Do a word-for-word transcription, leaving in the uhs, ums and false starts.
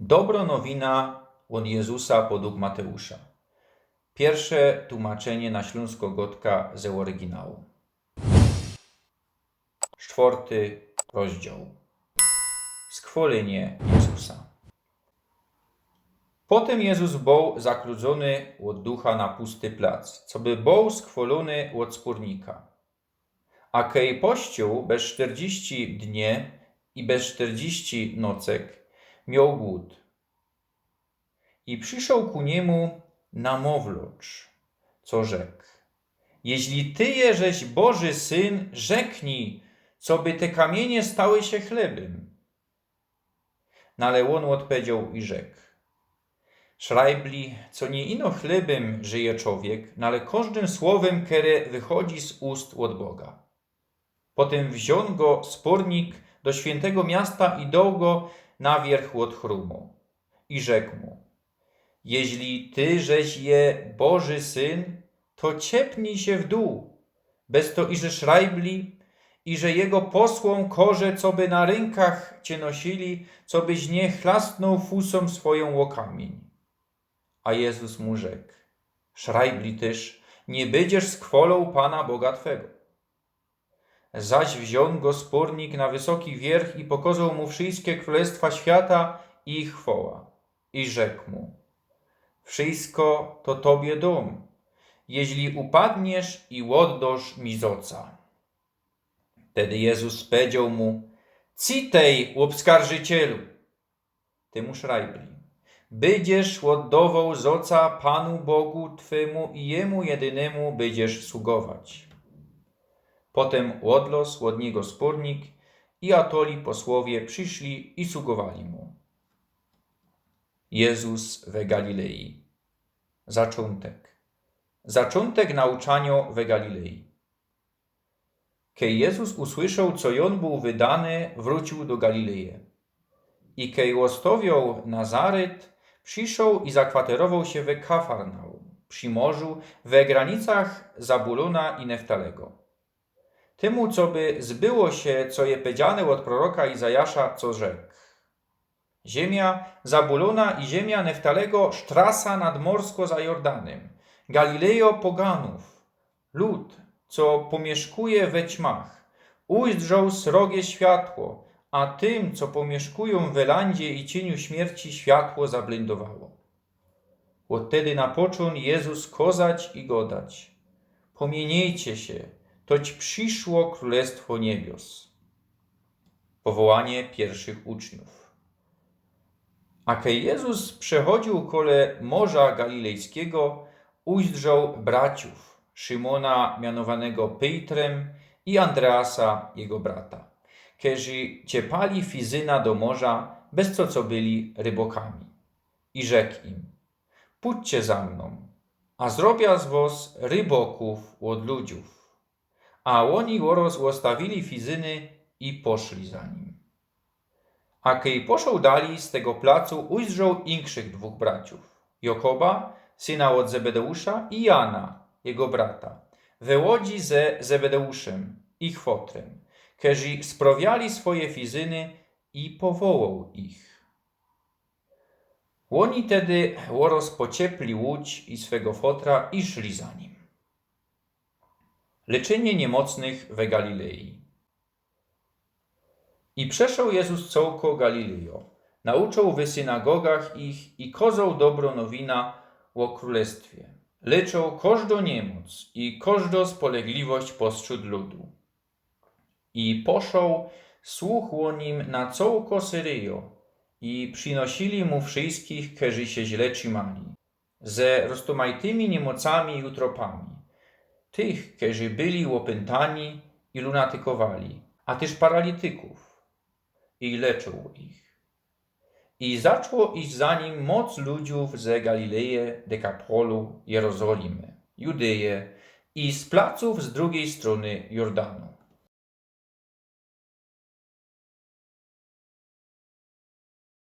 Dobro nowina ôd Jezusa podug Mateusza. Piyrsze tumaczynie na ślōnsko gŏdka ze ôryginału. Sztwŏrty rozdział. Schwŏlynie Jezusa. Potym Jezus bōł zakludzōny ôd ducha na pusty plac, coby bōł schwŏlōny ôd spōrnika. A kej pościōł bez sztyrdziści dnie i bez sztyrdziści nocek, mioł głōd. I przyszoł ku nimu namowlŏcz, co rzekł: „Jeźli ty jeżeś Boży Syn, rzeknij, coby te kamiynie stały sie chlebym”. Nale ôn ôdpowiedzioł i rzekł: „Szrajbli, co niy ino chlebym żyje czowiek, nale kożdym słowym, kere wychodzi z ust ôd Boga”. Potym wziōn go spōrnik do świyntego miasta i doł go na wiyrch ôd chrōmu. I rzekł mu: „Jeźli ty żeś je Boży Syn, to ciepnij sie w dōł, bez to iże szrajbli, iże jego posłōm koże, coby na rynkach cie nosili, cobyś niy chlastnōł fusōm swojōm ô kamiyń”. A Jezus mu rzekł: „Szrajbli tyż, niy bydziesz schwŏlōł Pana Boga twego”. Zaś wziōn go spōrnik na wysoki wiyrch i pokŏzoł mu wszyjske krōlestwa świata i ich chwoła. I rzekł mu: „Wszyjsko to tobie dōm, jeźli upadniesz i ôddŏsz mi zŏca”. Tedy Jezus powiedzioł mu: „Citej, ôbskarżycielu”. Ty mu szrajbli: „Bydziesz ôddŏwoł zŏca Panu Bogu twymu i jemu jedynymu bydziesz sługować”. Potym ôdlŏz ôd niego spōrnik i atoli posłowie prziszli i sługowali mu. Jezus we Galilei. Zaczōntek. Zaczōntek nauczaniŏ we Galilei. Kej Jezus usłyszoł, co jōn bōł wydany, wrōciył do Galileje. I kej ôstŏwioł Nazaret, przyszoł i zakwaterowoł sie we Kafarnaum, przi morzu, we granicach Zabulōna i Neftalego. Tymu, coby zbyło sie, co je powiedziane ôd proroka Izajasza, co rzekł: „Ziymia Zabulōna i ziymia Neftalego, sztrasa nadmorsko za Jordanym, Galilejŏ poganōw. Lud, co pōmiyszkuje we ćmach, ujrzoł srogie światło, a tym, co pōmiyszkujōm we landzie i ciyniyniu śmierci, światło zablyndowało”. Ôd tedy napoczōn Jezus kŏzać i gŏdać: „Pōmiyniejcie sie, toć prziszło krōlestwo niebios”. Powołanie piyrszych uczniōw. A kej Jezus przechodziył kole Morza Galilejskigo, ujrzoł braciōw, Szymōna mianowanego Pyjtrym i Andreasa, jego brata, kerzy ciepali fizyna do morza, bez to, co byli rybŏkami. I rzekł im: „Pōdźcie za mnōm, a zrobia z wŏs rybŏkōw ôd ludziōw”. A ôni ôrŏz ôstawiyli fizyny i poszli za nim. A kej poszoł dalij z tego placu, ujrzoł inkszych dwōch braciōw: Jakoba, syna ôd Zebedeusza, i Jana, jego brata, we łodzi ze Zebedeuszym, ich fotrym, kerzy sprŏwiali swoje fizyny, i powołoł ich. Ôni tedy ôrŏz pociepli łōdź i swego fotra i szli za nim. Leczynie niymocnych we Galilei. I przeszoł Jezus cołko Galilejŏ, nauczōł we synagogach ich i kŏzoł dobrŏ nowina ô krōlestwie. Leczōł kożdŏ niymoc i kożdŏ spolegliwość postrzōd ludu. I poszoł słuch ô nim na cołko Syryjŏ, i przinosili mu wszyjskich, kerzy sie źle trzimali, ze roztōmajtymi niymocami i utropami, tych, kerzy byli ôpyntani i lunatykowali, a tyż paralitykōw, i leczōł ich. I zaczło iś za nim moc ludziōw ze Galileje, Dekapolu, Jerozolimy, Judeje i z placōw z drugij strōny Jordanu.